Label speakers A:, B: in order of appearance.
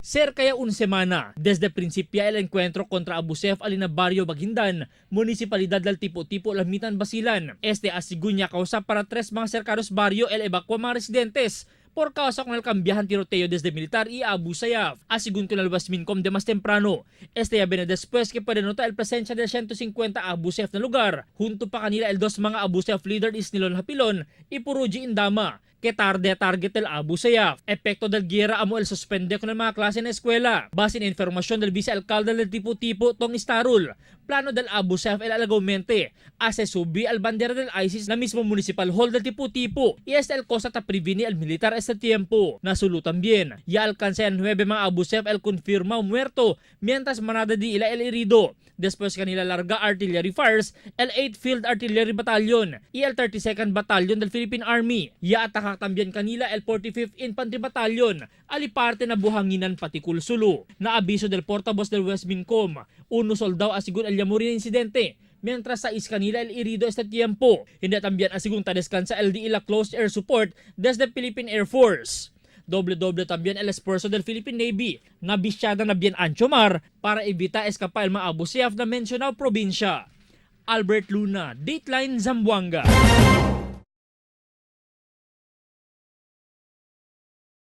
A: Cerca ya un semana desde principia el encuentro contra Abu Sayyaf alina barrio Bagindan, Municipalidad del Tipo-Tipo, Lamitan, Basilan. Este asigunya causa para tres mga cercanos barrio el evacua mga residentes por causa con el cambiahan tiroteo desde militar y Abu Sayyaf. Asigun con el Westmincom de más temprano. Este ya viene después que puede notar el presencia de 150 Abu Sayyaf na lugar. Junto pa kanila el dos mga Abu Sayyaf leader is Nilon Hapilon y Puruji Indama que tarde target el Abu Sayyaf. Epekto del giyera amo el suspende con el mga klase na eskwela. Base en información del vicealcalde del Tipo-Tipo, Tong Starul, plano del Abu Sayyaf el alagaumente hace subi al bandera del ISIS na mismo municipal hall del Tipo-Tipo y este el cosa ta previni al militar este tiempo. Nasulo también, ya alcanza el nueve mga Abu Sayyaf el confirmado muerto mientras manada di ila el herido. Después kanila larga artillery fires, el 8th Field Artillery Battalion y el 32nd Battalion del Philippine Army. Ya ataka también kanila el 45th Infantry Battalion, aliparte na buhanginan patikul Sulu. Naabiso del portavoz del Westmincom, uno soldado asigun el yamuri na insidente, mientras sa is kanila el herido este tiempo. Hindi también asigun ta descansa el di ila close air support desde Philippine Air Force. Doble-doble también el esfuerzo del Philippine Navy na bisyada na bien ancho mar para evita escapar el mga Abu Sayyaf na mencionado probinsya. Albert Luna, Dateline Zamboanga.